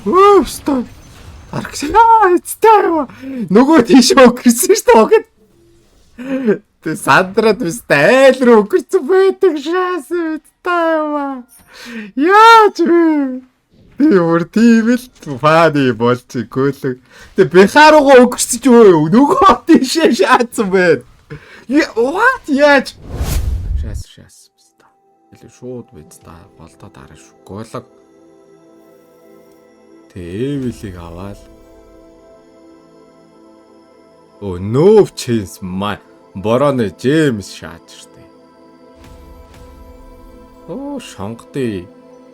Өө өстой. Арксаа эцтэй юм. Нөгөө тийш өнгөрсөн шүү дээ. Огт. Тэ сандраад өстой айл руу өнгөрсөн байдаг шаас эцтэй юм. Яаж вэ? Би бүр тийм л фаны болж гөөлөг. Тэ бихаруугаа өнгөрсөн ч юу нөгөө тийшээ шаацсан байна. What яаж? Шаас шаас. Илүү шууд биз та голдоо дараа шүү. Голог. Тэ эвэлийг аваад Оо no chance my Бороны Джеймс шааж штэ. Оо шонгоды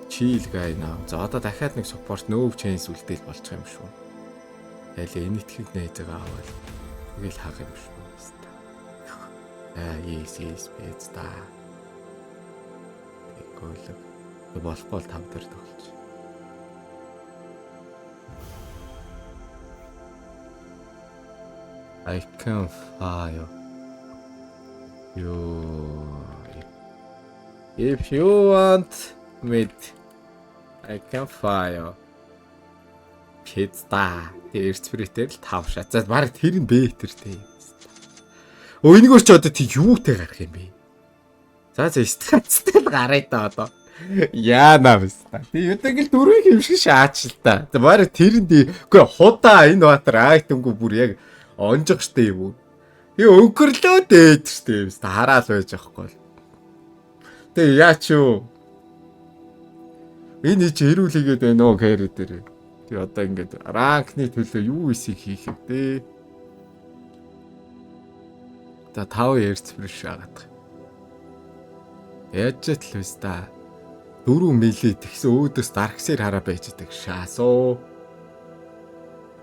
чийл гайна. За одоо дахиад нэг support no chance үлдээл болчих юм шүү. Ялээ энэ итгэх найзаагаа аваад тэгэл хаг юм шүү. Аа yes yes биз та. Тэгвэл болохгүй бол тав дээр тоглож. I can fire you. If you want mid, I can fire. Пизда. Тэр спиритээр л тав шат. За баг тэр нь бэтер тий. Өө энэгээр ч одоо тий юутай гарах юм бэ? За за статстай л гараа да одоо. Яана биста. Тий одоо ингээл дөрвийг юм шиг шаач л та. За баг тэр нь тий. Үгүй худаа энэ баатар айтемгүй бүр яг онжих штэ юм уу? Тэгээ өнгөрлөө дээд штэ юм ста хараал байж байхгүй. Тэгээ яач юу? Энэ чи хэрүүл хийгээд байна уу кэри дээр. Тэгээ одоо ингээд ранкны төлөө юу эсийг хийх вэ дээ? За 5 эрц фреш агаад. Яаж ч л үс та. 4 мили тэгсэн өөдөөс дарксээр хараа байж идэг шаасуу.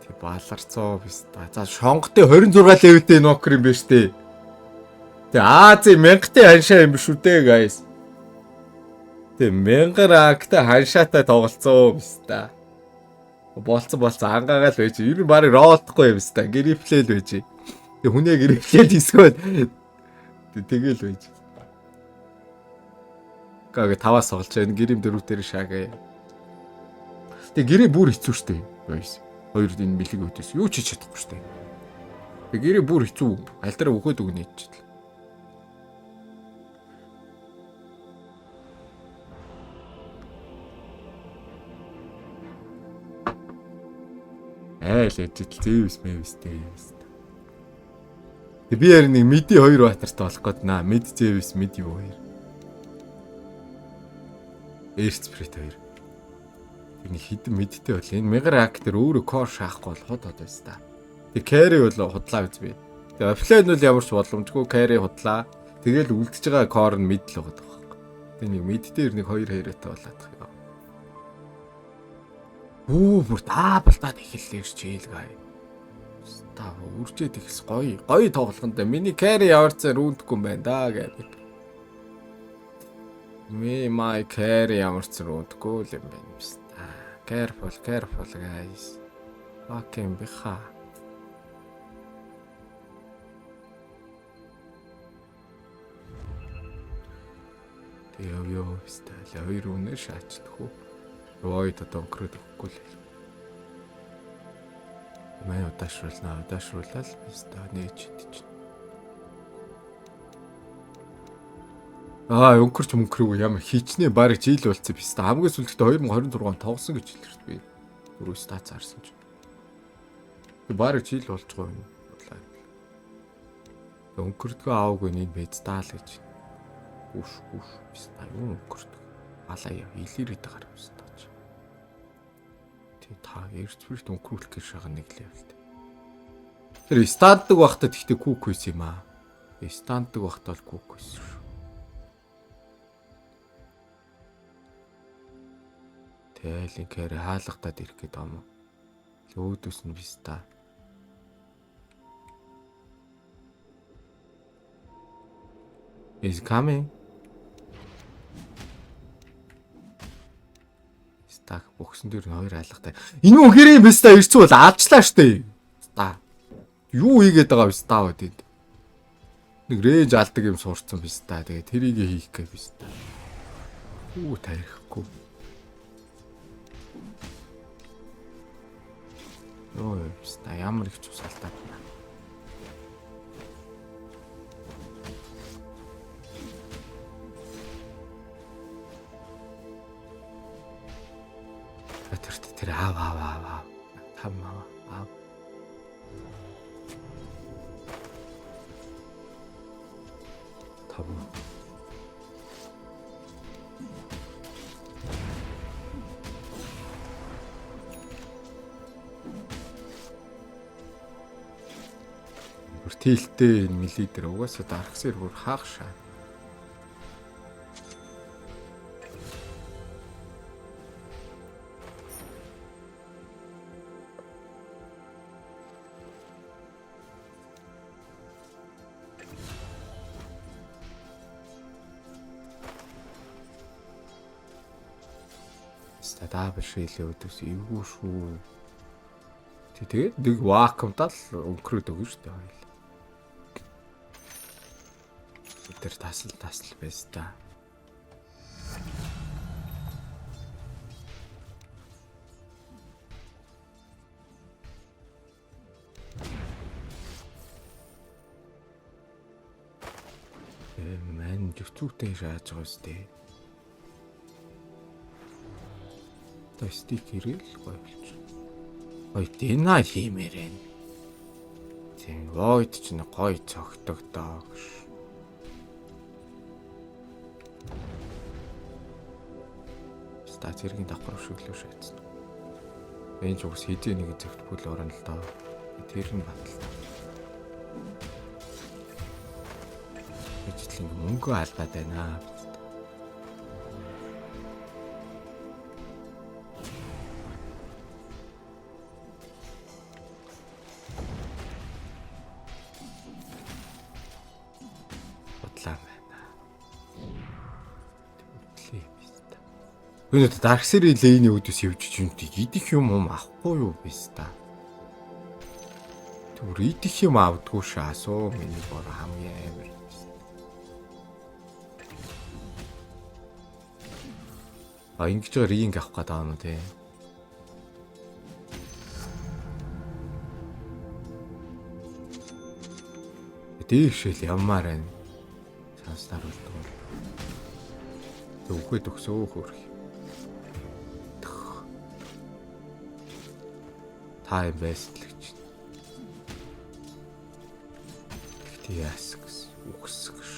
Тэг баларцоо биш та. За шонготой 26 левелтэй нокер юм байна штэ. Тэг Ази 1000-тай ханшаа юм биш үү дээ guys. Тэг 1000 рактай ханшаатай тоглолцоо биш та. Болцсон болцсон ангаагаа л байж. Ер нь барыг ролдохгүй юм биш та. Гриплей л байж. Тэг хүнээ гриплей хийсгөө. Тэгэл байж. Гагэ таваас тоглож байна. Гэрим дөрөв дээр шаагаа. Тэг гэрээ бүр хэцүү штэ. Guys. Хоёр энэ бэлэг өдөөс юу ч хийж чадахгүй штэ. Тэг гэрээ бүр хэцүү. Аль дээр өгөөд өгнө хийчихэл. Айл ээжэл зэвс мэвстэй юм. Тэг би ярь нэг миди хоёр баатартай болох гээд наа. Мид зэвс мид юу хоёр. Air Spirit хоёр. Тэр нэг хідэн мэдтэй бол энэ мегар ак дээр өөрөө кор шаахгүй бол хот хот байс та. Тэг carry бол худлаа биз би. Тэг офлайн бол ямар ч боломжгүй carry худлаа. Тэгэл үлдэж байгаа кор нь мид л байгаа байхгүй. Тэг нэг мид дээр нэг хоёр хоёротой болоод тах юм. Үу бүр даблдаад эхэллээ чийл гай. Та үржээд ихс гоё гоё тоглохонд миний carry яварцаа рүүндэхгүй юм байна да гэдэг. Me my carry ямар ч рүүндэхгүй л юм байна биз. Careful, careful guys. Fucking биха. Тэг яв яв стайл хоёр үнэ шаачлах уу? Void одоо өнгөрөөд өгөхгүй л. Мань удаашруулнаа, удаашруулаад биста нээж идэж. Аа, өнгөрч мөнгөрөг ямар хичнээн бараг жил болцсон биста. Хамгийн сүүлдээ 2026 он тоглосон гэж хэлсэн шүү дээ би. Дөрөв стац харсан чинь. Тэг бараг жил болж байгаа юм. Тэг өнгөрдгөө аавгүй нэг бэцдаа л гэж. Үш үш биста юу өнгөрдөг. Алаа яа илэрээд байгаа юм биста. Тэг та эрт өнгөрүүлэх гэж байгаа нэг левелд. Тэр станддаг байхдаа тэгтээ кук үйс юм аа. Станддаг байхдаа бол кук үйс шүү. Тайлын кэри хаалгатаад ирэх гээд байгаа юм уу? Өөдөөс нь бис та. Is coming. Стак бөгсөн дээр нь хоёр алгатай. Энэ мөн хэрэг юм биш та ирсэн бол алжлаа штэ. Та. Юу хийгээд байгаа вэ та вэ тэнд? Нэг рейнж алдаг юм сурцсан биш та. Тэгээ тэрийг хийх гээ биш та. Үу тарихгүй. Йоо, ста ямар их цусалтаад байна. Тэр аав аав аав аав. Там аав аав. Там. Бүр тэлтэй энэ мили дээр угаасаа дарахсэр бүр хаах шаа. Стада бишээлээ өдөөс эвгүй шүү. Тэгээд нэг вакуумдаа л өнгөрөөд өгнө шүү дээ хоёул. Тэр тасал тасал байс та. Мэн зүгтээ шааж байгаа сте. Одоо стик ирээл гоё болчих. Ой, дина хиймээр байна. Тийм, void ч нэг гоё цогтог доо гэж. Ста зэргийн давхар өшөглөө шаацсан. Энэ ч угс хэзээ нэг зэгт бүл орно л доо. Тэр нь батал. Ажил ингэ мөнгө алдаад байна. Бодлаа байна. Өнөөдөр Dark Series lane-ийн үүдээс явж чинь идэх юм юм авахгүй юу биш та. Түр идэх юм авдгүй шаасуу миний бор хамгийн амар. А ингэж байгаа ринг авах гээд байгаа юм уу те. Дээшэл ямаар байна. Санснаар болдог. Тэг үхээд өгсөө хөрх. Та юм байсан л гэж. Тэгтээ яасан гэсэн үхсэн гэж.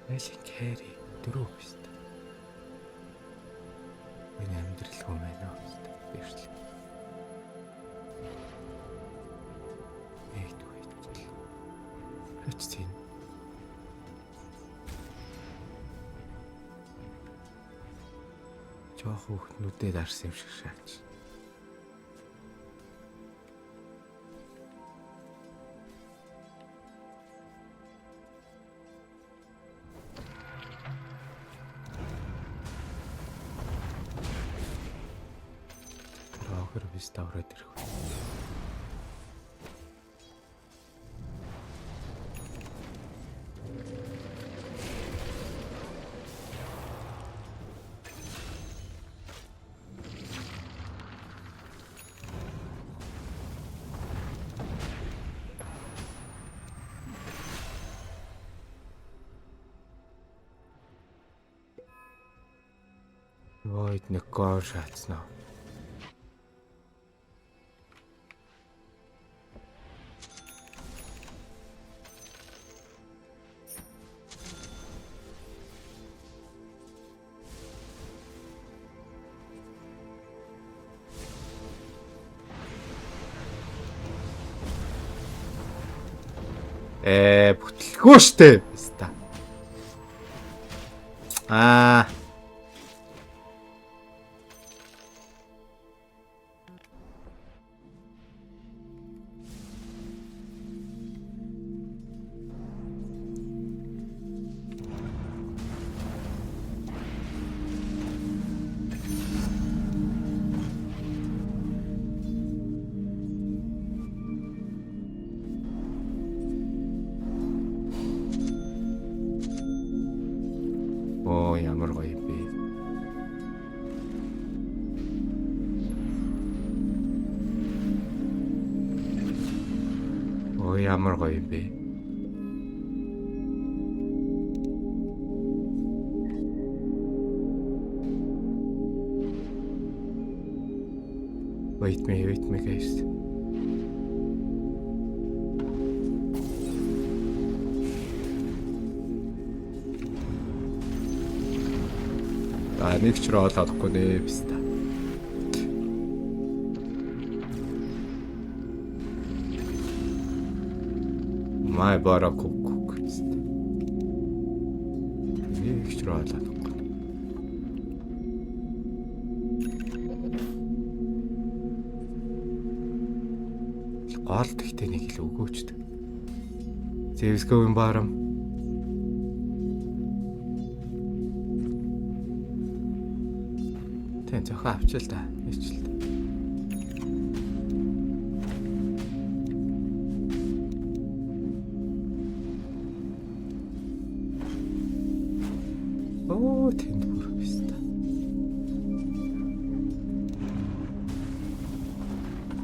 Айлын carry дөрөв бист. Энэ амьдралгүй байна уу бист. Бэртэл. Эйт үгүй. Хэч тийм. Жоох хүүхднүүдэд дарсан юм шиг шаач. Рогер бис давраад ирэх. Void нэг гол шаацсан аа. Бүтлгүй штэ. Ста. Аа. Оо, ямар гоё юм бэ. Оо, ямар гоё юм бэ. Wait me, guys. А, нэг ч roll олохгүй нэ биста. Май бара кук. Нэг ч roll олохгүй. Гол тэгтээ нэг л өгөөчд. Зевсковын барам. Тэн зохион авчил та. Ичл. Оо, тэнд бүр биста.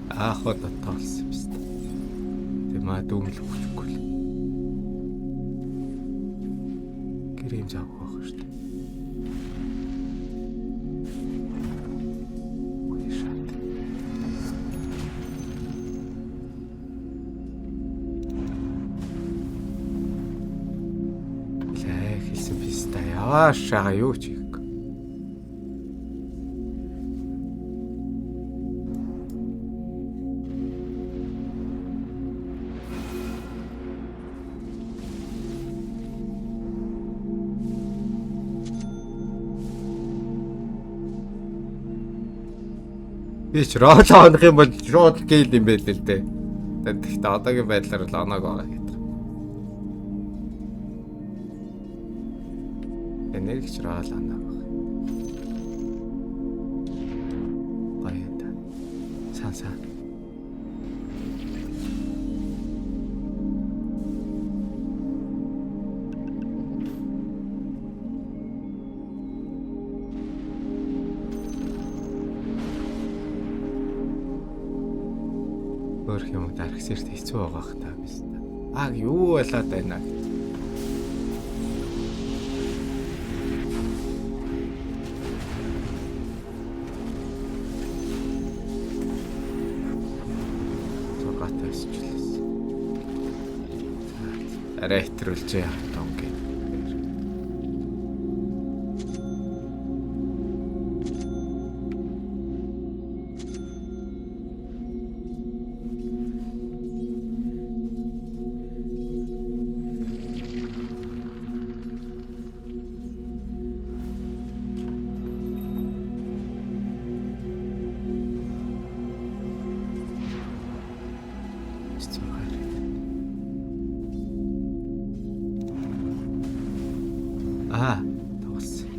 Аах одоо тоолсон биста. Тэг маа дүүмэл өгчихгүй л. Гэр юм заах байх шүү дээ. Үгүй шат. Лээ хэлсэн биста. Яваашаа юу ч хийх. Би ч roll онох юм бол шууд kill юм байл л дээ. Тэгэхдээ одоогийн байдлаар л оноог байгаа гэдэг. Нэг ч roll оноог байгаа. Гоё та. Сан сан. Өөр юм дарагсэрт хэцүү байгаа х та биз та. Аа, юу болоод байна гэж. Зургаатай өсчлээс. Арай хэтрүүлжээ донги. Зургаа ирээд. Аа, тоглосон.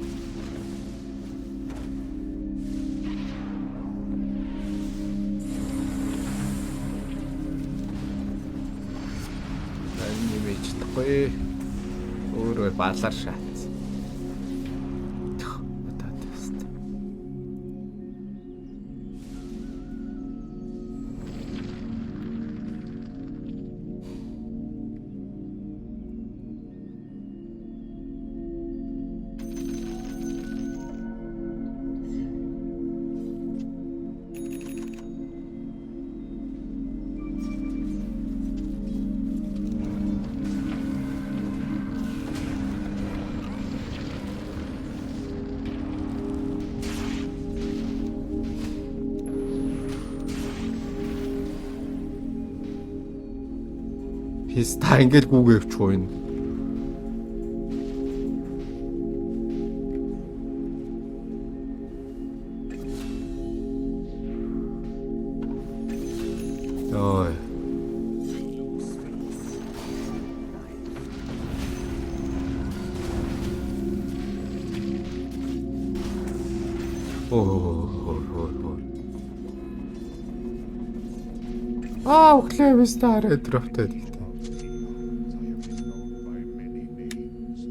Энэ нэмэж чадахгүй. Өөрөө балар шат. Одоо тест. Писта, ингээд гүүгээ явчих уу энэ. Оо. Аа, өглөө вистар дроптой тэгтээ. I have been known by many names,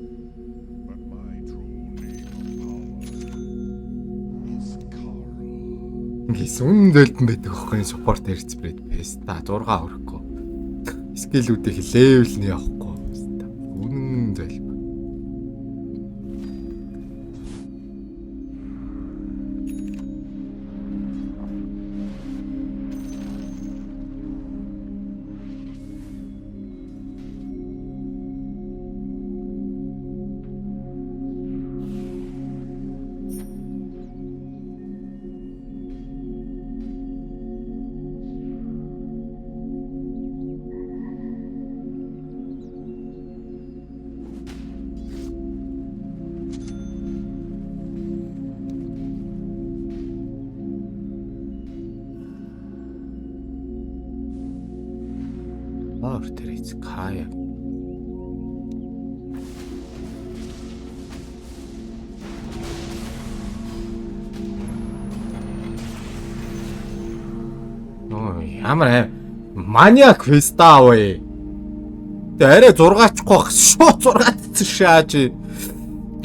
but my true name of power is Carl. Ингээ сүн зөлдөн байдаг аахгүй support air spread песта 6 өрөхгүй. Skill үүдийн level нь явахгүй. Песта. Үнэн зөлб. Оор тэр эц кая. Оо ямар аим маниак феста вэ? Тэ арай 6-чихгүй бах. Шууд 6 шааж.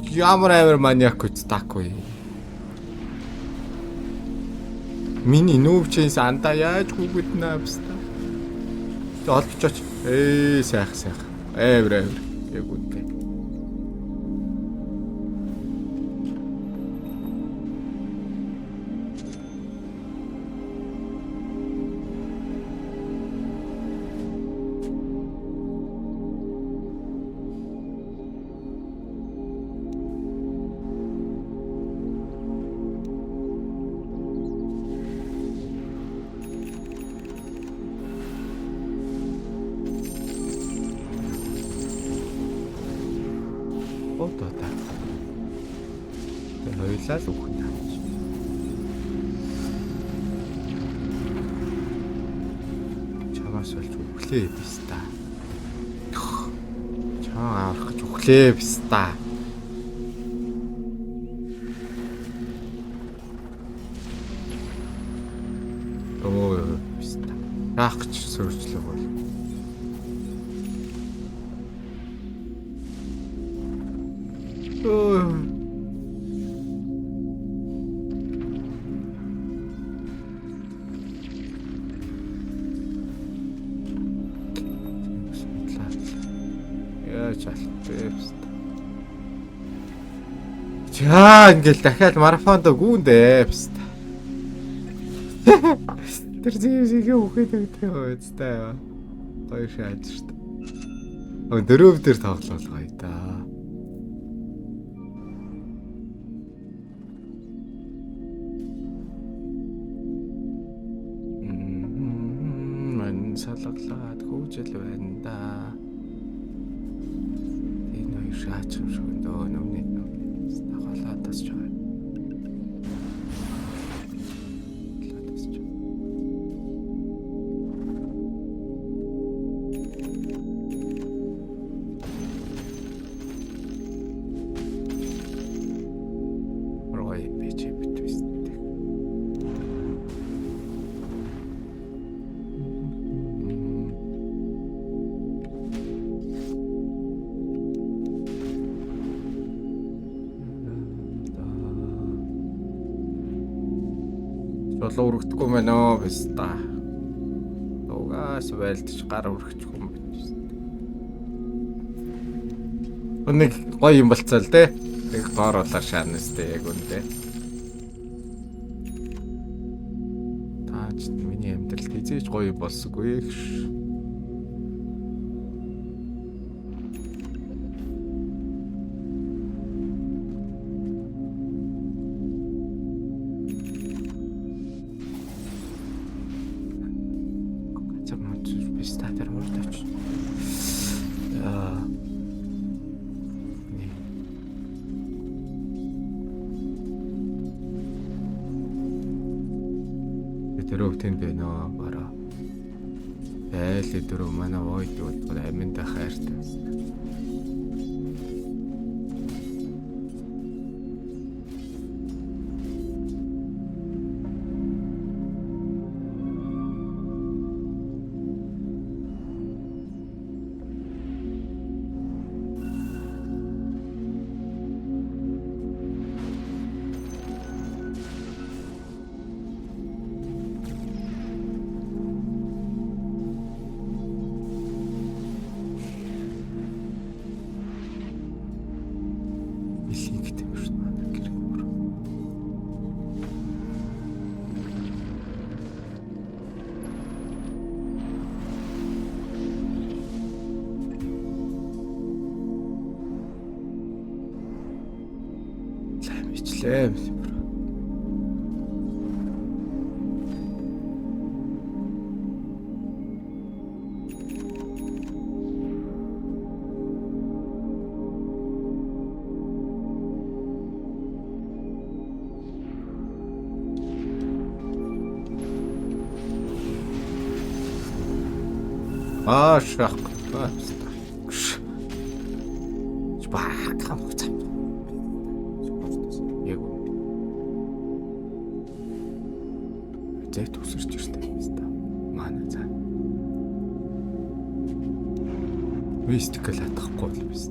Ямар амар маниак үстак вэ? Миний нүүб чэнс андаа яаж хүүгдэнэ авста. Тэ олдчихооч. Ээ сайх сайх. Эвэр эвэр. Яг үнтэй. Одоо та. Тэ хоёлаа л үхэн тааж. Чамаас болж өглөө биста. Чамаа аврах гэж өглөө биста. Оо биста. Яах гэж сөрчлөө бол. Өө. Яаж алах вэ? За ингээл дахиад марафонд гүүндээ пста. Тэр зээ зээ үхээд өгдөг юм үстэй. Гоё шааж штт. Өө дөрөв дээр тоглол гоё да. Мэн салгалаад хөөжл байна да. Энэ хоёр шаач юм шиг өндөө нүмний нүмний. Голоод тасч байгаа. Голоод тасч. Рой бич бит бит. Чулуу өргөдөхгүй мэн өө биста. Угаас байлдаж гар өргөчих юм биш. Нэг гоё юм болцоо л те. Нэг доор болоор шаана сте яг үндэ. Таач миний амьдралд хизээж гоё юм болсонгүй гэж. Газар мөч биста тэр мөрд очив. Яа. Нэг. Дөрөв тэнд байна оо бараа. Айл дөрөв манай void бодгоо аминдаа хайртай байсан. Бичлээ. Аа шах. Баг хамгаалсан. Яг үнэ. Зэт үсэрч ирлээ. Манай за. Мистикл хатахгүй л биз.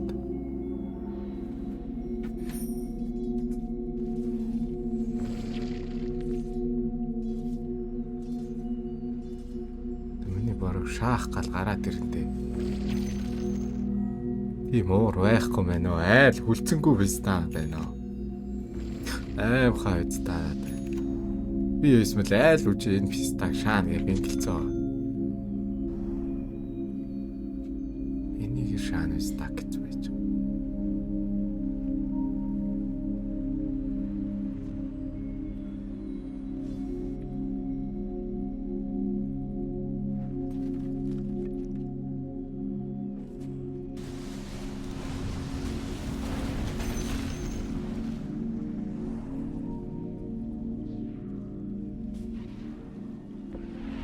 Миний борог шаах гал гараад ирэндээ. Тийм уур байхгүй мэн үү? Айл хүлцэнгүй биз та байна уу? Аим хаа биз та. Би юусмэл айл үжи энэ пистаг шаана гэж бингэлцээ. Энийг шаана пистаг гэж байж.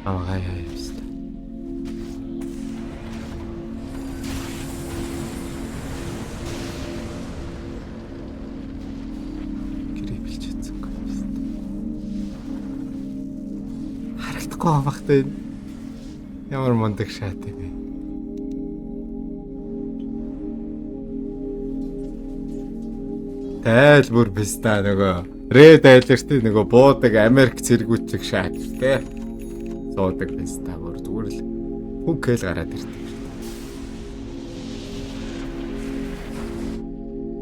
Аа хай хай писта. Гэрээ бэлчээсэн писта. Харагдахгүй бахтай энэ. Ямар мундаг шат юм бэ? Тайл бүр писта нөгөө Red Alert-ийн нөгөө буудаг Америк цэргүүцэг шат те. Суудаг писта бүр зүгээр л хүн кэл гараад ирдэг.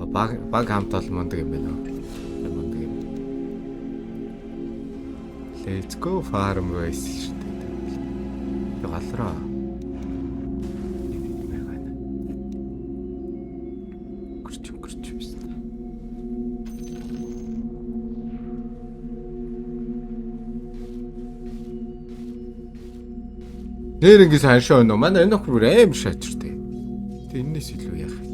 Баг баг хамт олон мундаг юм байна уу? Мундаг юм. Let's go farm байсан шүү дээ. Галраа. Гүрч гүрч биш. Нэр ингэс ханшаа өнөө. Манай энэ нөхөр бүр аим шаачиртэй. Тэг энэс илүү яах юм?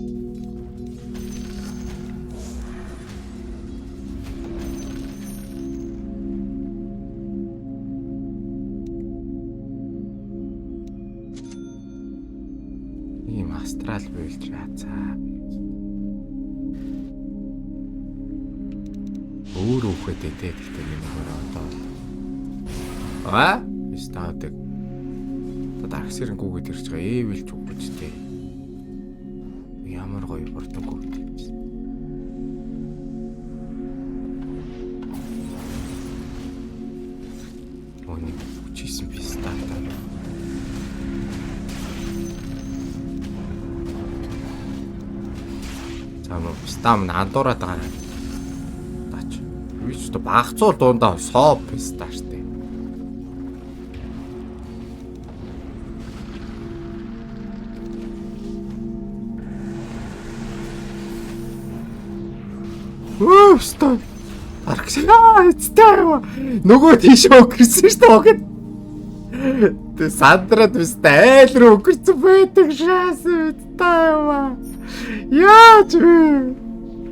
Ийм астрал буйлж яацаа. Өөр үхэдэй те гэхдээ миний хөрөө одоо бол. Аа? Стаадаг. Дарксэрэн гүгэд ирж байгаа ээвэлж үгүйчтэй. Ямар гоё бурдан гүгэд ирж. Өө нэг хүчээсэн би стаа. За мө стам андуураад байгаа. Даач. Би ч одоо багцуул дундаа сооп ста штэ. Өө ста. Арксаа эцтэй юм. Нөгөө тийш өнгөрсөн штэ огт. Тэ сандраад биз айл руу өнгөрсөн байдаг шаас эцтэй юм. Яаж вэ?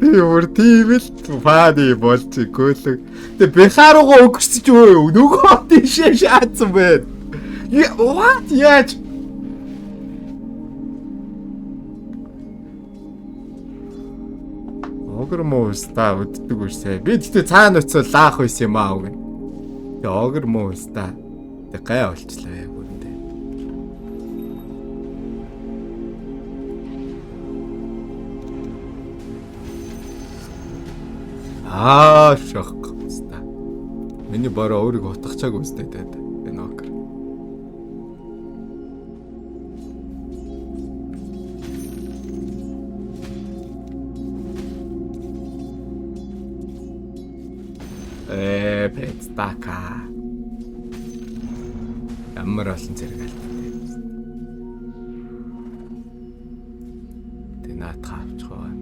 Би бүр тийм л фаны болж гөөлөг. Тэ бехаруугаа өнгөрсөн ч юу нөгөө тийшээ шаацсан байна. What яаж? Огр муу ста үддэг үрсэ. Би тэгтээ цаана очиод лаах байсан юм аа үгүй. Тэ огр муу ста. Тэ гай болчлаа яг үүндээ. Аа шок ста. Миний бороо өөрийгөө утгачаагүй үстэй дээ. Энэ огр. Пэцтака. Ямар олон зэрэг алдтай. Тэ наатах авчих байгаа юм.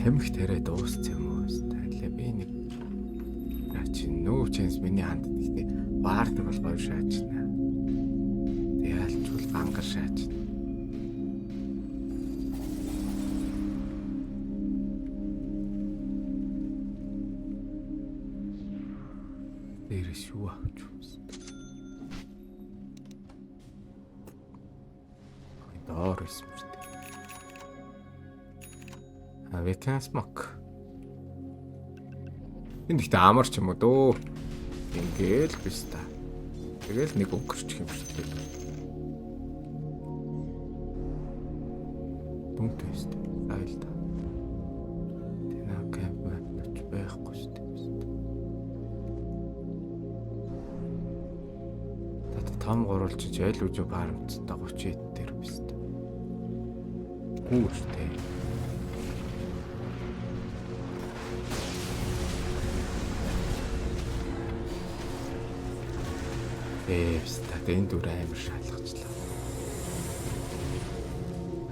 Тамхи тариа дууссан юм уу? Тайлаа би нэг чи no chance миний ханд гэхдээ баардаг бол гоё шаажна. Тэг яалчвал гангар шаажна. Дээрээс юу авч юм. Доор байсан шүү дээ. А we can smoke. Энэ ихтэй амар ч юм уу дөө. Ингээл биш та. Тэгэл нэг өнгөрчих юм шүү дээ. Дүнтэй шүү дээ. Айл та. Тэна кэмп мапч байхгүй шүү дээ. Тата том гурвалж айл үжи барамттай 30 хэд дээр биш үү. Гүү шүү дээ. Эвста энэ дүр амар шалгачлаа.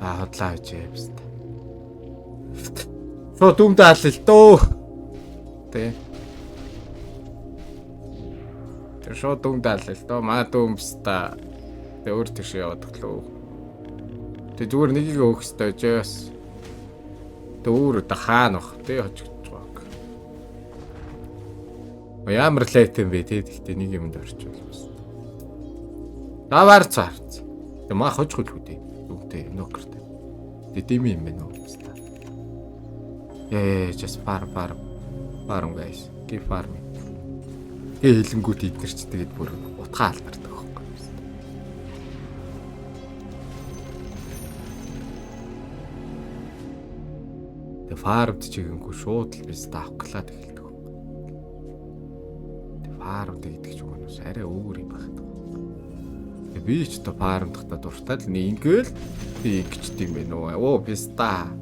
А хотлаа гэж эвста. Шууд дүмдээ алл л дөө. Тэ. Тэр шууд дүмдээ алл л дөө. Маа дүмста. Тэ өөр тийш яваад өглөө. Тэ зүгээр нэгийг өөх ёстой жээс. Тэ өөр одоо хаана бах тэ хожигдож байгаа. Ямар лайт юм бэ тэ гэхдээ нэг юмд орчвол бас. Даваар цаарц. Тэ маа хожих үлгүй дээ. Дүнтэй нокертэй. Тэ дими юм байна уу? Яа, just farm farm. Farm guys. Keep farming. Тэгээ хэлэнгүүт эднэр ч тэгээд бүр утгаа алдардаг байхгүй юу? Тэгээ фармд чигэнгүү шууд л биз давхлаад эхэлдэг. Тэгээ фармд гэдэг ч юм уу арай өөр юм байна. Тэгээ би ч одоо фармдахта дуртай л нэг ингээл би ингэчт юм байна уу? Оо биста.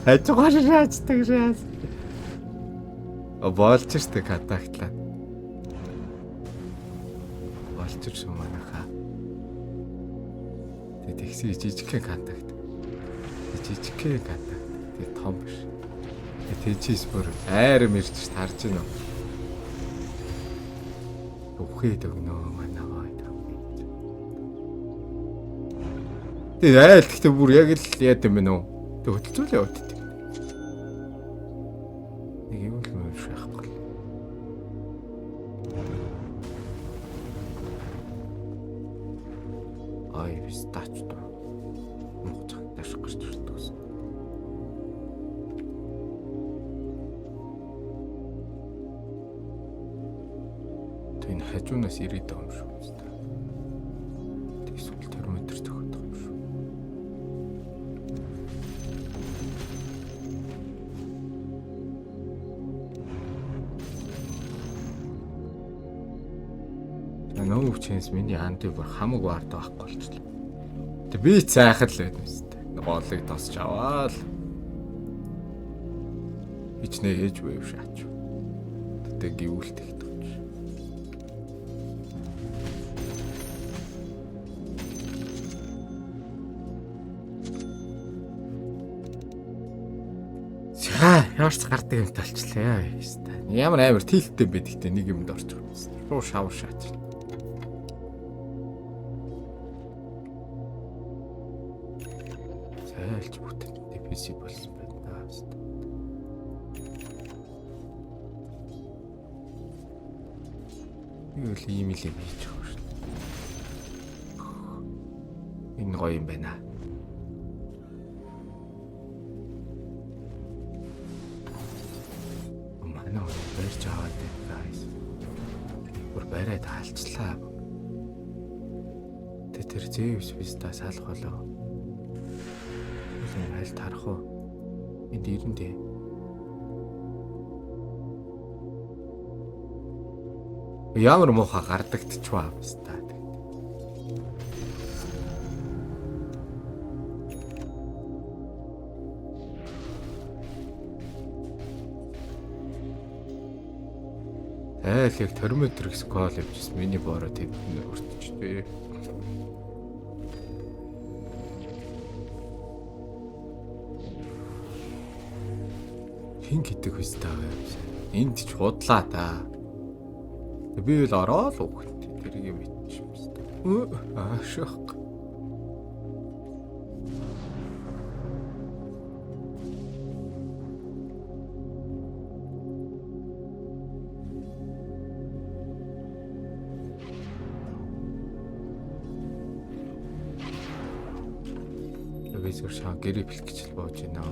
Хажуугаар шаачдаг шаас. Болж штэ контактлаа. Болж шүү манайхаа. Тэгээ тэгсэн жижигхэн контакт. Жижигхэн контакт. Тэгээ том биш. Тэгээ тийчээс бүр айрам ирж тарж гинөө. Үхээд өгнө манай хой. Тэгээ айл гэхдээ бүр яг л яад юм бэ нөө. Тэг хөтөлцүүл яваад идэв. Нэг юм л юм шахахгүй. Ай бис тач туу. Мууч тааш гарч ирдэг гэсэн. Тэг энэ хажуунаас ирээд байгаа юм шүү. Тэг эсвэл термотр зөхөд байгаа юм шүү. За нөө chance миний анди бүр хамаг вард байхгүй болчихлоо. Тэг би ч сайхан л байд юм шүү дээ. Голыг тосч аваал. Хичнээн ээж вэв шаач. Тэг гівүүлт ихтэй. За, ямар ч гардаг юм талчлаа. Ямар амар тэлттэй юм бэ гэхдээ нэг юмд орчих юм. Шуу шав шаач. Зайлж бүтэн DPC болсон байна. Би бол ийм л юм хийж байгаа шүү дээ. Энэ гоё юм байна. Манай хүн барьж аваад байна guys. Бүр бариад хаалчлаа. Тэ тэр Zeus Vista салах болов. Үгүй аль тарах уу? Энд ирэн дээ. Ямар муухай гардагдчихваа Vista. Айл яг термотр гэсэн кол явчихсан. Миний бороо тэнд өртчихдээ. Хин гэдэг хүстэй вэ? Энд ч худлаа та. Би л ороо л үгт. Тэрийг мэдчих юм байна. Аашах. Би зүгээр шаа гэрээ бэлт гэж л бууж байна.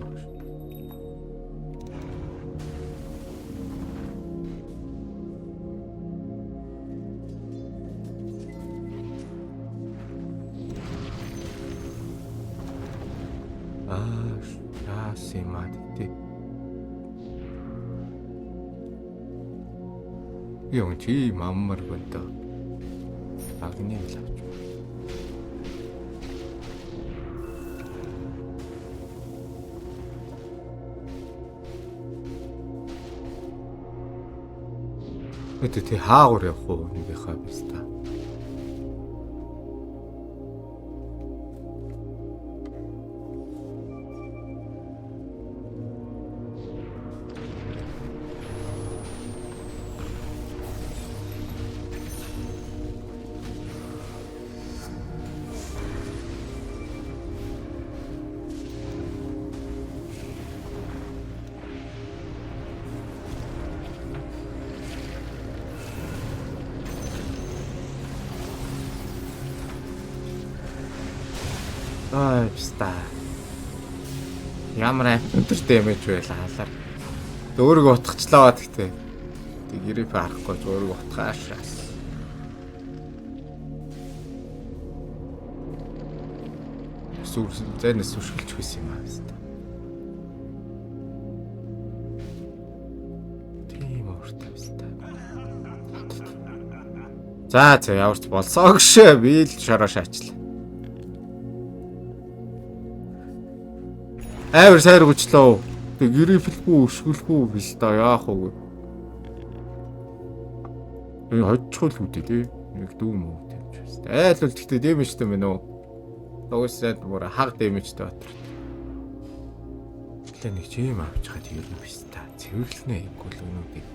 Аа, шаасимад тий. Юм чи маммар гэнтэ. Агны л авч. Гэтэ тий хаагур явах уу нэгийнхаа биз та. Ай пста. Ямар өндөр дэмэж байл хаалаар. Өөрийгөө утгачлаа ба тэгтээ. Тэг гэрээ харахгүй ч өөрийгөө утгаашаас. Сүр зайнаас сүршгэлж байсан юм аа пста. Тийм ууртай пста. За за ямар ч болсоо гшээ би л шороо шаачлаа. Амар сайр гүчлөө. Тэг гэрээфлгүй өшгөлгүй бил та яах вэ? Энэ хожчихол үү тий. Нэг дүү мүү тавьж байна. Айл бол тэгтээ дэмэжтэй мэн үү? Угсаад бүр хаг дэмэжтэй батар. Тэглээ нэг чим авч хаад ер нь биш та. Цэвэрлэнэ ийггүй л өнүүдийг.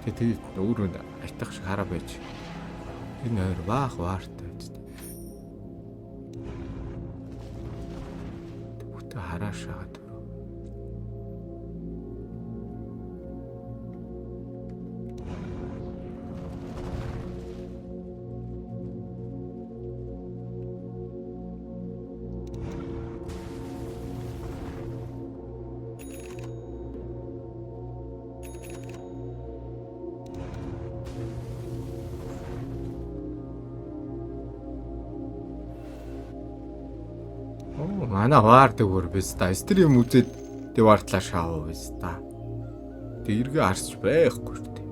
Тэг тэг өөрөө айтах шиг хараа байж. Энэ хоёр баах ваартай байж. Бүтэ хараашаад. Оо манай ваардаг бүр биз та. Стрим үзээд тэг ваартлаа шаав биз та. Тэг эргээ арч байхгүй шүү дээ.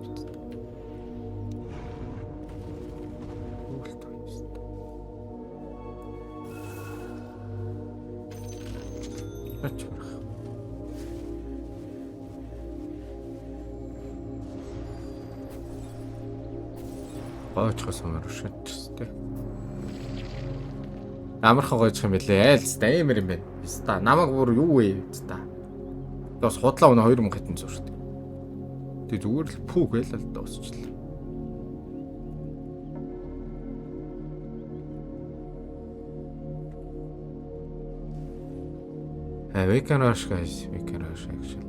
Хөөлт биз та. Ач барах. Гоочхос амар шатчихс тэ. Амархан гойчих юм бэлээ. Айл ста амар юм байна. Ста намайг бүр юу вэ ста. Бас худлаа өнө 2000 хэдэн зур шүү дээ. Тэг зүгээр л пүү гээл л дуусчлаа. Hey, we can rush guys. We can rush actually.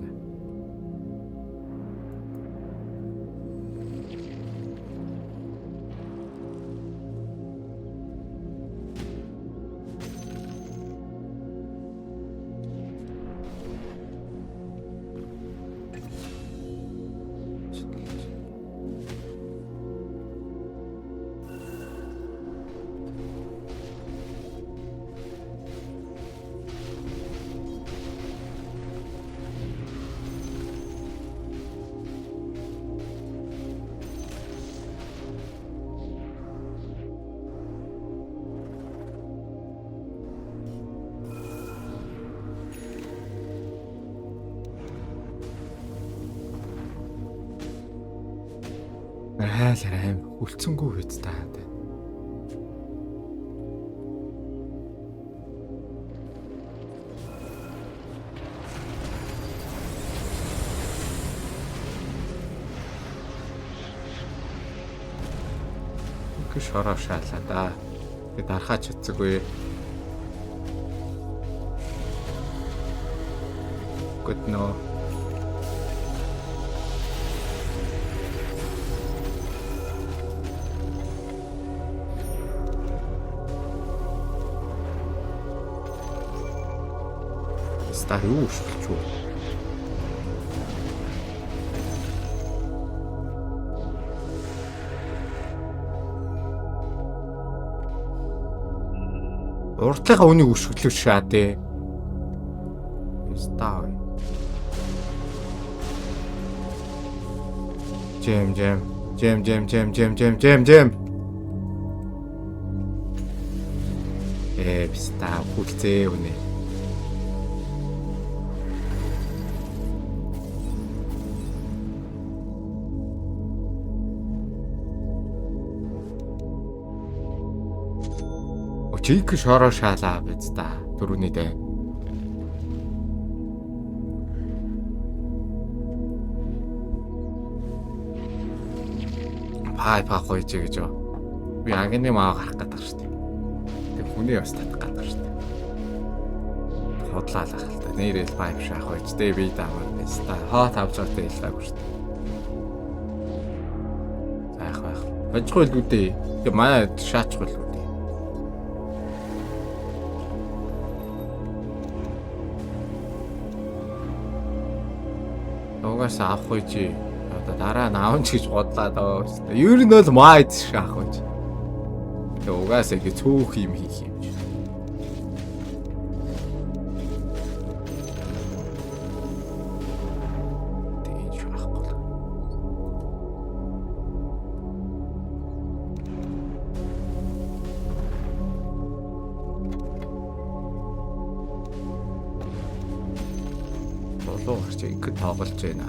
Хайлаар аим үлцэнгүй биз та. Жинхэнэ шороо шаалаа да. Тэгээ дархаа чадсаггүй. Good no. Стар юу шүлж үү? Урдлынхаа үнийг өшөглөж шаа дээ. Стар. Жэм жэм жэм жэм жэм жэм жэм жэм жэм. Э биста хүлцээ үнэ. Чик шороо шаалаа биз та дөрөвний дээ. Пай па гоё чи гэж юу. Би агны маа гарах гэдэг шүү дээ. Тэг хүний бас татах гэдэг шүү дээ. Худлаалах л та. Нэрэл пай биш ах байж дээ би даамаар биз та. Хоо тавж байгаатай хэллээгүй шүү дээ. За яах вэ? Хожихгүй л үү дээ. Тэг манай шаачихгүй л үү дээ. Угаасаа авах үе чи. Одоо дараа нь аавч гэж бодлаа доо. Ер нь бол майд шиг авах үе. Тэгээ угаасаа ингэ цөөх юм хийх юм чи. Тэгээ энэ шиг авахгүй л. Болоо гарч ингэ тоглож байна.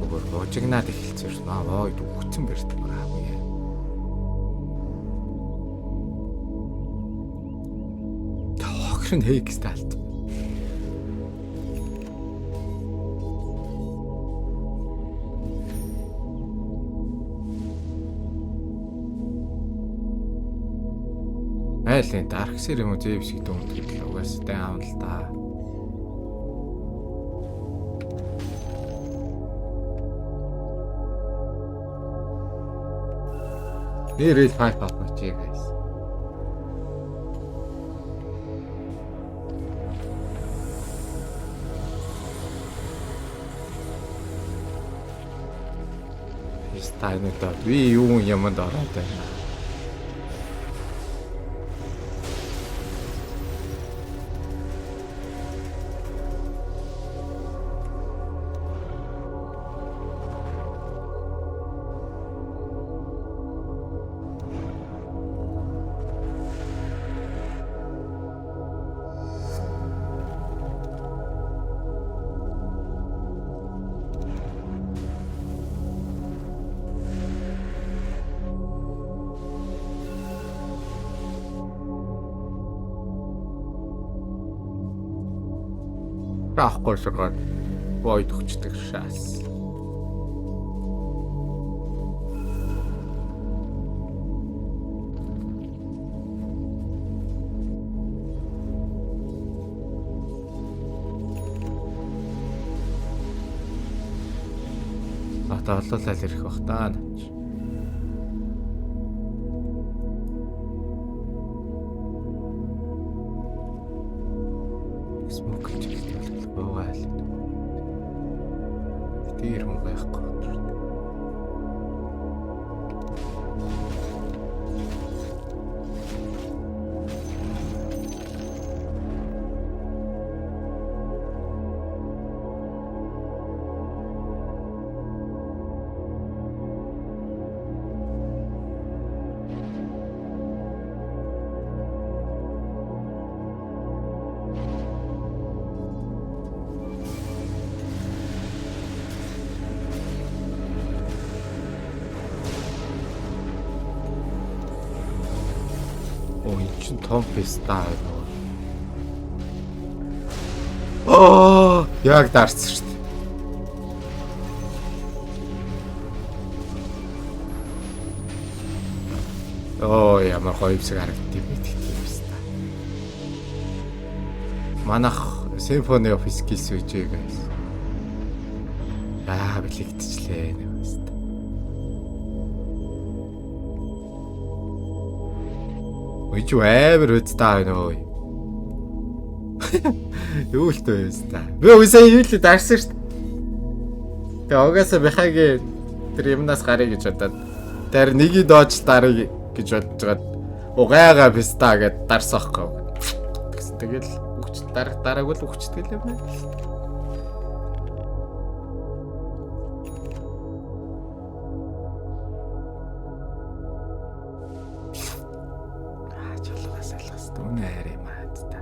Өгөр буужигнаад эхэлсэн шин. Аа войд үхсэн барьт байгаагүй яа. Тохир нь хейкс таалт. Айлын Dark Seer юм уу Zeus гэдэг юм гэдэг угаасаа даун л да. Нэрэл 5 авах чи guys. Стайнууд би юу юмд ороод байна. Авахгүй шугаар void өгчдөг шаас. Одоо олуулаад ирэх бах та. Смок л чиглэл буугаа л. Тэр хүн байхгүй. Оо эн чин том писта байна. Аа яг дарсан шүү дээ. Оо ямар гоё юмсаг харагддаг юм бэ тэгтээ юм та. Манах Symphony of Skills гэж guys. Аа бэлэгдчихлээ нэг юм та. Ой чи амар үсттэй байна ой. Юу л төө үсттэй. Би үсээ юу л дарсан шүү дээ. Тэгээ угаасаа Бихагийн тэр юмнаас гарыг гэж бодоод тэр нэгийг дооч дарыг гэж бодож байгаад угайгаа писта гэд дарсаахгүй. Тэгсэн тэгэл үгч дараагүй л үгчдэг юм байна. Аа чулуугаас алгас үнэ арай юм аа та.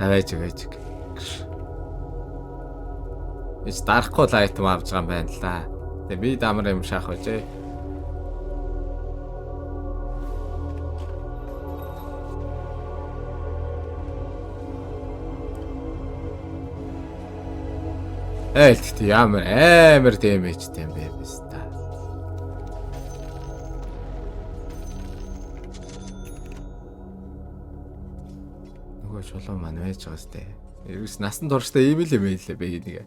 Аваач аваач. Эс дарахгүй л айтем авч байгаа юм байна л да. Тэгээ би дамар юм шаах байжээ. Ээл тэгтээ ямар амар дэмэжтэй юм бэ биз та. Нөгөө чулуу маань байж байгаа сте. Ерөөс насан туршдаа ийм л юм байлээ би нэг.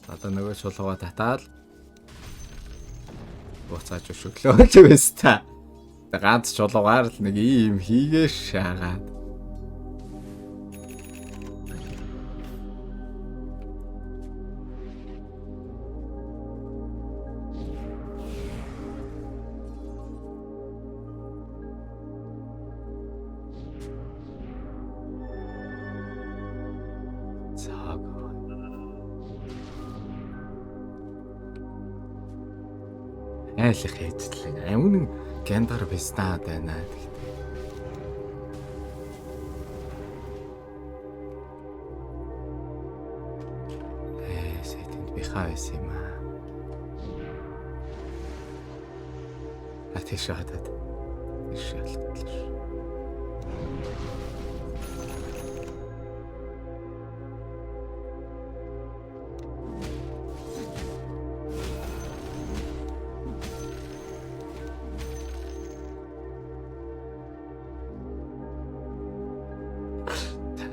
Одоо нөгөө чулууга татаал буцааж өшөглөө ч биз та. Ганц чулуугаар л нэг ийм хийгээ шаагаад. Цаг. Айлах хийжлээ. Амин гяндар бистаа байна тэгтээ. Сэтэнд бихаа байсан юм аа. А тийш хатаад. Тийш алгатлаа.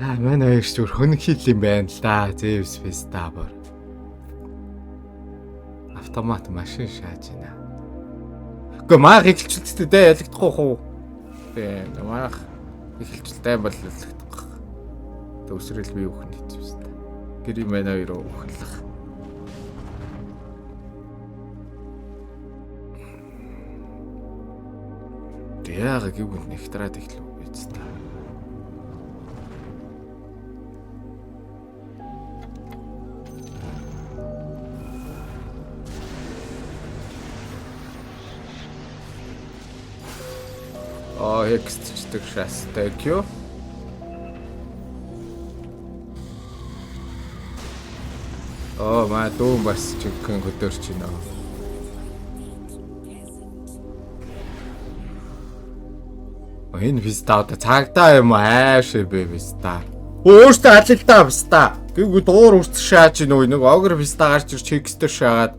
Аа манай хоёр ч бүр хөнхил юм байна л да. Зевс феста бүр. Автомат машин шааж байна. Үгүй маах эхэлчихэлтэй дээ ялагдахгүй хуу. Тэ маах эхэлчихэлтэй бол ялагдахгүй. Төвсрэл би үхэн хийчихсэн та. Гэр юм байна хоёр үхэлэх. Тэг яага гівгүнд нэгтраад эхлэв биз та. Аа хексчдэг шас. Thank you. Аа маа дүүн бас жинхэнэ хөдөөрч байна. Энэ виста одоо цагдаа юм ааш бэ виста. Өөртөө алилдаа виста. Гүг дуур үрц шааж нөө нэг огр виста гарч ирч хекстер шаагаад.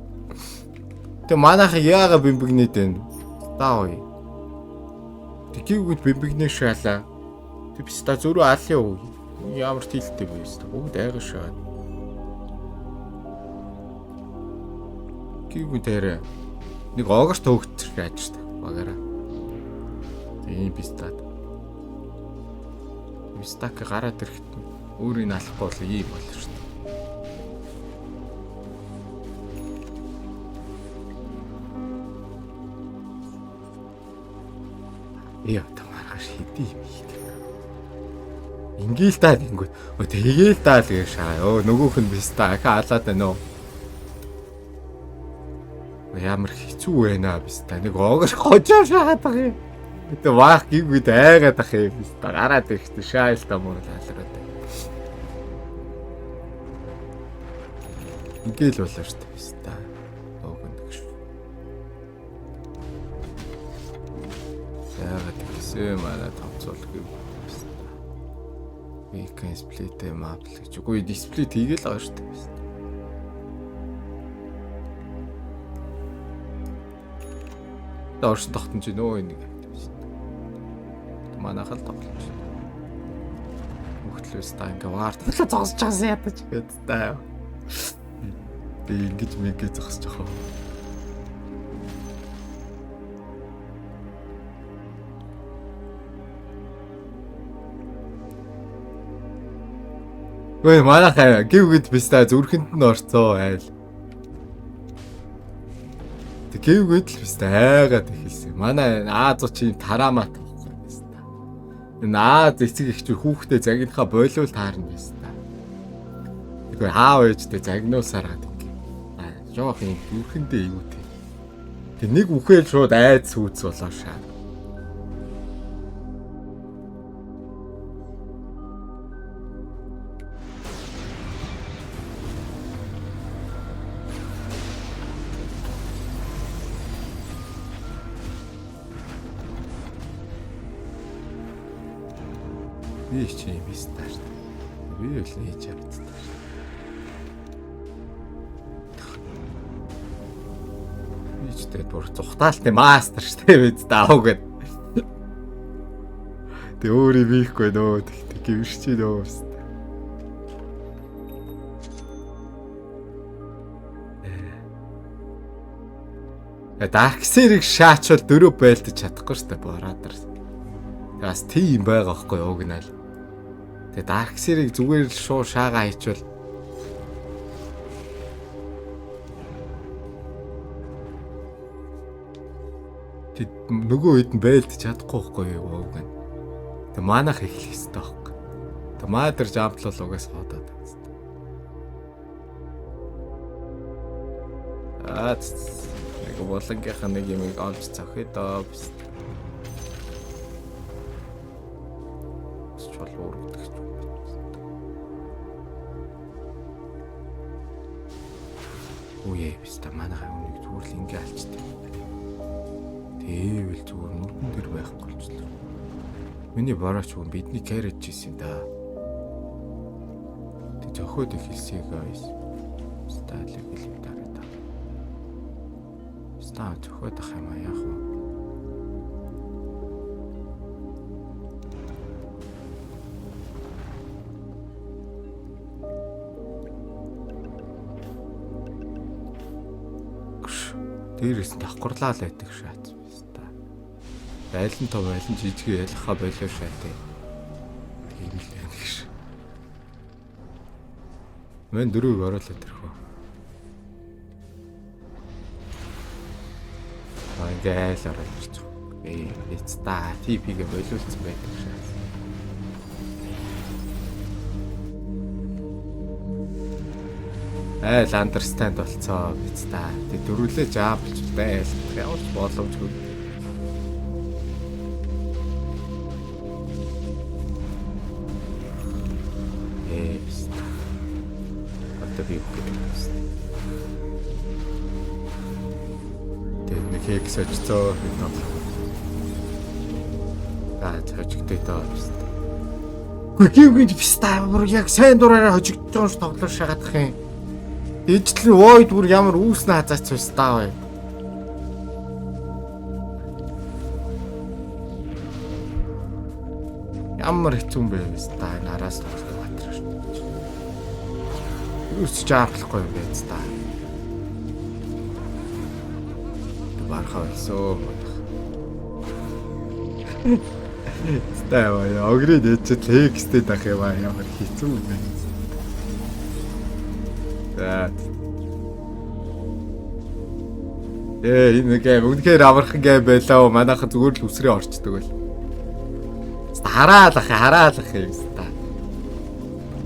Тэг манайх яага бимбэгнээд байна. Даа ой. Тэгийгүүд бимбэгнээ шаалаа. Тэг виста зөрүү алын уу. Ямар тэлтэй бэ виста. Бүгд айгаа шаагаад. Гүйгүү дээр нэг огор төгтөр шааж та багаараа. Тийм вистад. Вистак гараад ирэхэд өөрийг нь алахгүй бол ийм болно шүү дээ. Яа та маргааш хэдий юм хийдэг. Ингээл таа гингүүт. Өө тэгээл таа л гэж шаа. Өө нөгөөх нь виста ахаа алаад байна уу? Ямар хэцүү байна виста. Нэг огор хожоо шаагаад байгаа юм. Гэтэ ваах гингүүд айгаад ах юм виста. Гараад ирэхдээ шаал та мөр алраад. Ингээл болоо шүү дээ виста. Өөг нэг шүү. Яагаад гэсэн манай томцоолгүй виста. We can split them up л гэж. Үгүй split хийгээл байгаа шүү дээ виста. Тэгээ оршин тогтнож байна өө энийг. Манайх л тоглож байна. Хөгтлөөс та ингээ ваар талаа зогсож байгаас ядаж гээд та. Би ингэж мэгээ зогсож байгаа. Гүй манайх гів гэд биш та зүрхэнд нь орцоо айл. Тэг гів гэд л биш та айгаад эхэлсэн. Манай Аз чи юм тараамат байхгүй биш та. Энэ Аз эцэг эхчүүд хүүхдээ загинхаа болиул таарна биш та. Тэгвэл аав ээжтэй загнуулсаар гад ингээ. Аа жоох юм зүрхэндээ эйгүү тий. Тэг нэг үхэл шууд айд сүйц болоо шаа. Би чи юм биш таа шүү дээ. Би л нээж авцтай шүү. Би ч тэгээд бүр зүхтаалтай мастер шүү дээ бид таав гэд. Тэг өөр юм хийхгүй нөө тэг гівш чи нөө өст. Dark Seer-ийг шаачвал дөрөв байлдаж чадахгүй шүү дээ Brother. Тэг бас тийм байгаа байхгүй юу уг нь аль. Тэг Dark Seer-ийг зүгээр л шуу шаагаа хийчвэл Тэг нөгөө үед нь байлдаж чадахгүй байхгүй юу уг нь. Тэг манах эхлэх хэвээр байхгүй. Тэг маа тэр жамплал угаас хоодоод байна. Аа нэг булангийнхаа нэг юмыг олж цохиё доо. Чул уургадаг ч юм. Үе биста манайхаа үнийг зүгээр л ингээ алчдаг. Тэвэл зүгээр нүдэн дээр байхгүй болчихлоо. Миний борооч хүн бидний carriage хийсэн юм да. Тэг зөхөөд эхэлсэй guys. Стайлыг хэлэв дараа та. Ста зөхөөд ах юм а яах вэ? Дээрээс нь давхарлаа л байдаг шаац биста. Аль нь том аль нь жижиг ялхаа болио шаатай. Тийм л байна гэж. Мэн дөрөв оруулаад ирэх үү. Аа ингээ айл ороод ирчих. Ээ, эцта TP-гээ болиулсан байдаг шаац. Айл understand болцоо биз та. Тэг дөрвөлээ жаа болчихлоо айл. Ямар ч боломжгүй. Ээ биз та. Одоо би үгүй биз. Тэг нэг хекс очцоо хэд тоглох. Аа хожигдээ доо биз та. Гүй гів гинж биз та бүр яг сайн дураараа хожигдож байгаа ш тоглоо шагаадах юм. Ижил нь void бүр ямар үүснэ хазаач биш таа бай. Ямар хэцүү юм бэ биз та энэ араас тоглох баатар шүү. Юу ч жааплахгүй юм бэ та. Бархаа байсан. Стаа яа, огрын дэчэл хекстэй дах юм аа ямар хэцүү юм бэ. За. Ээ энэ game үнэхээр амархан game байлаа. Манайхан зүгээр л үсрээ орчдөг байл. Хараалах хараалах юм та.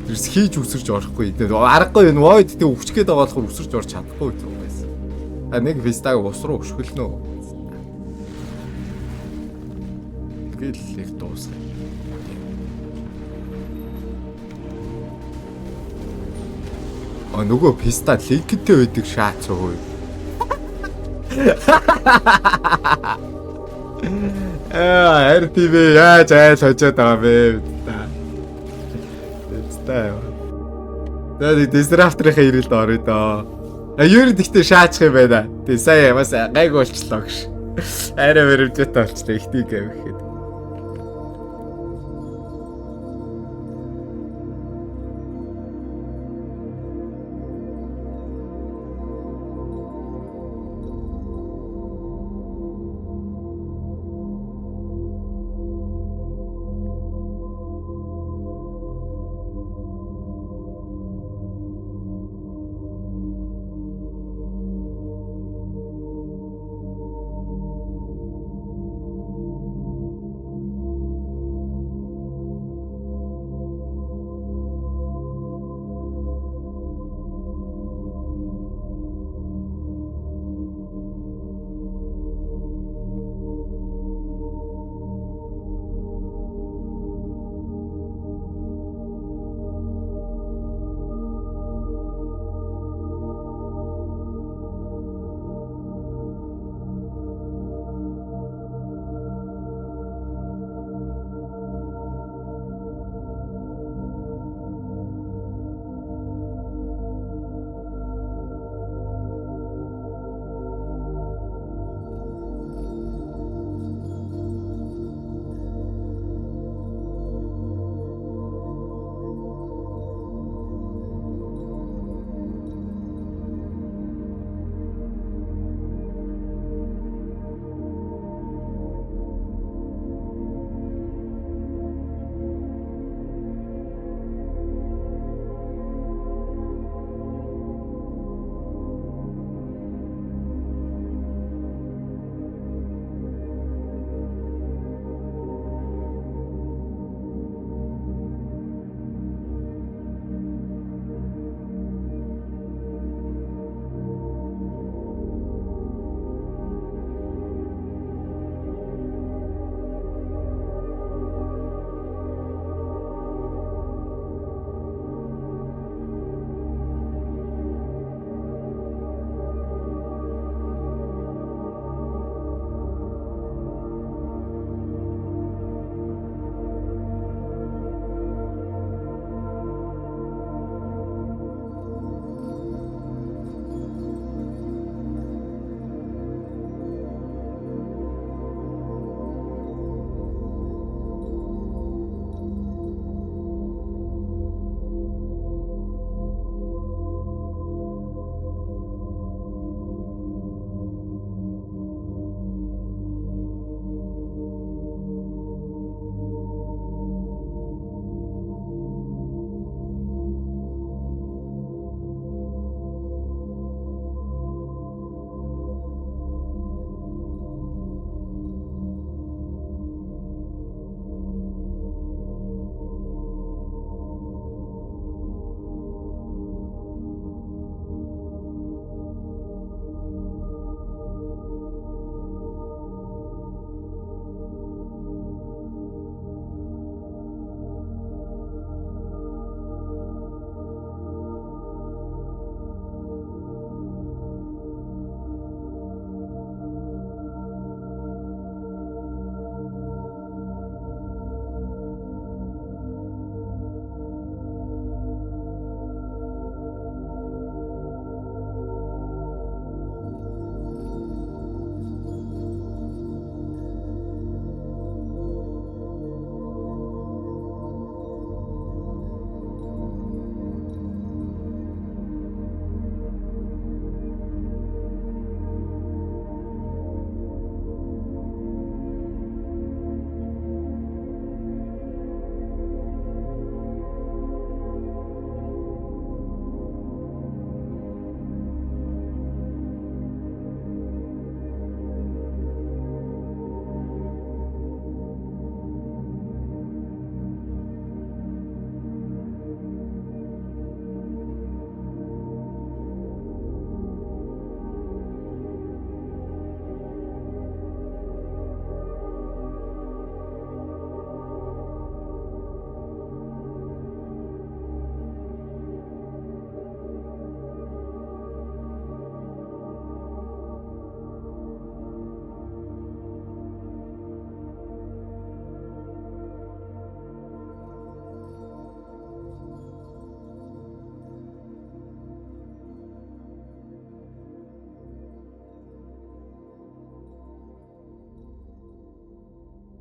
Тэрс хийж үсэрч орохгүй. Аргагүй энэ void тэг өвчгээд байгаа болохоор үсэрч орч чадахгүй зүг байсан. А нэг фестаг ус руу өшгөлнө. Тэгэл их дуусгая. А нөгөө писта линктэй байдаг шаац өө. Аа RTV яаж айл хожоод байгаа бэ? Та. Та. За нэг Disruptor-ийн ирэлд орё доо. А юу нь гэхдээ шаачих юм байна. Тэг сая бас гайг болчлоо гэж. Арай баримжаатай болчлаа ихний game гэхэд.